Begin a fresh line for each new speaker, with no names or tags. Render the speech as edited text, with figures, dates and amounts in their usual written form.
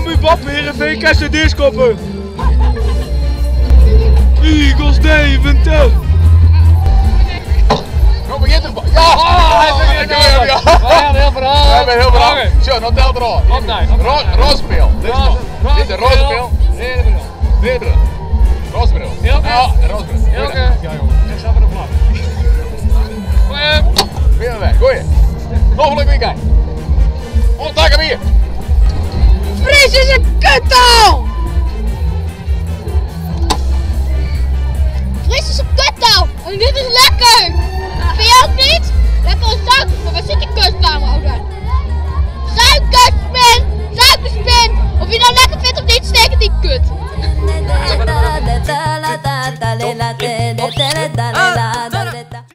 Cambuur boppe, Heerenveen kin se deaskoppe. Eagles Deventer.
No begjint er. Ja!
Oh,
ik heb hem, ja.
Ja, heel verhaal.
Ja, ben heel verhaal. Zo, nou telt er al.
Opnieuw, opnieuw.
Roze pil. Dit is nog. Dit is de roze pil.
Rode bril.
Rode bril. Roze bril.
Hilke.
Ja, roze bril.
Hilke. Ja, jongen. Ik zat er op flap. Goeie.
Weer weg. Goeie. Noflik weekend. Oant takom jier.
Fries is in kuttaal! Fries is een kuttaal! En dit is lekker! Vind je ook niet? Lekker een suikerspin. Waar zit die kuttaal nou dan? Suikerspin! Suikerspin! Of je nou lekker vindt of niet, steek het die kut.